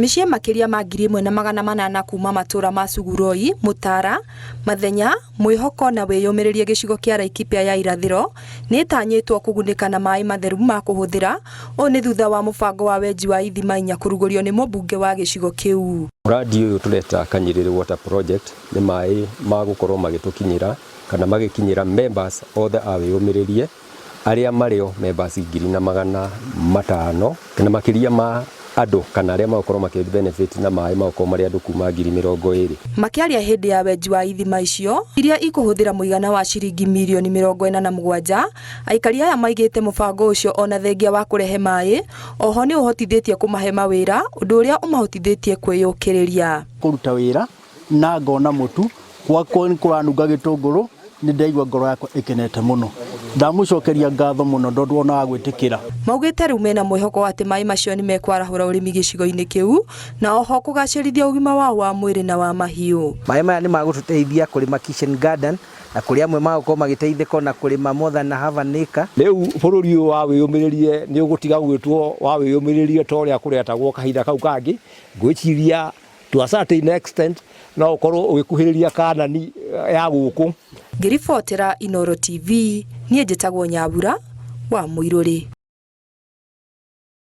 Mĩciĩ makĩria ma 1800 kuma matũra ma Suguroi, Mũtara, Mathenya, Mwĩhoko na Wĩyũmĩrĩrie gĩcigo kĩa Laikipia ya irathĩro nĩĩtanyĩtwo kũgunĩka na maĩ matheru ma kũhũthĩra. Ũũ nĩ thutha wa mũbango wa wenji wa ithima inya kũrugũrio nĩ mũmbunge wa gĩcigo kĩu. Mũradi ũyũ tũreta Kanyĩrĩrĩ Water Project nĩ maĩ ma gũkorwo magĩtũkinyĩra kana magĩkinyĩra members othe a Wĩyũmĩrĩrie arĩa marĩo members 1500 na makĩria ma andũ kana arĩa magũkorwo makĩ benefit na maĩ magũkorwo marĩ andũ kuma 20,000. Makĩaria hĩndĩ ya wenji wa ithima icio iria ikũhũthĩra mũigana wa ciringi mirioni 47, aikari aya maigĩte mũbango ũcio ona thengia wa kũrehe maĩ, oho nĩ ũhotithĩtie kũmahe mawĩra ũndũ ũrĩa ũmahotithĩtie kwĩyũkĩrĩria. Kũruta wĩra na ngona mũtu gwakwa nĩ kũranunga gĩtũngũrũ nĩ ndaigua ngoro yakwa ĩkenete mũno ndamũcokeria ngatho mũno tondũ ona wa gwĩtĩkĩra. Maugĩte rĩu mena mwĩhoko atĩ maĩ macio nĩ mekwarahũra ũrĩmi gĩcigo-inĩ kĩu na oho kũgacĩrithia ũgima wao wa mwĩrĩ na wa mahiũ. Maĩ maya nĩ magũtũteithia kũrĩma kitchen garden na kũrĩ amwe magũkorwo magĩteithĩka ona kũrĩma more than half an acre. Rĩu bũrũri ũyũ wa wĩyũmĩrĩrie nĩ ũgũtiga gwĩtwo wa wĩyũmĩrĩrie ta ũrĩa kũretagwo kahinda kau kangĩ. Ngwĩciria to a certain extent no ũkorwo ũgĩkuhĩrĩria Kanani ya gũkũ. Ngĩribotera Inooro TV, niĩ njĩtagwo Nyambura wa Mũirũrĩ.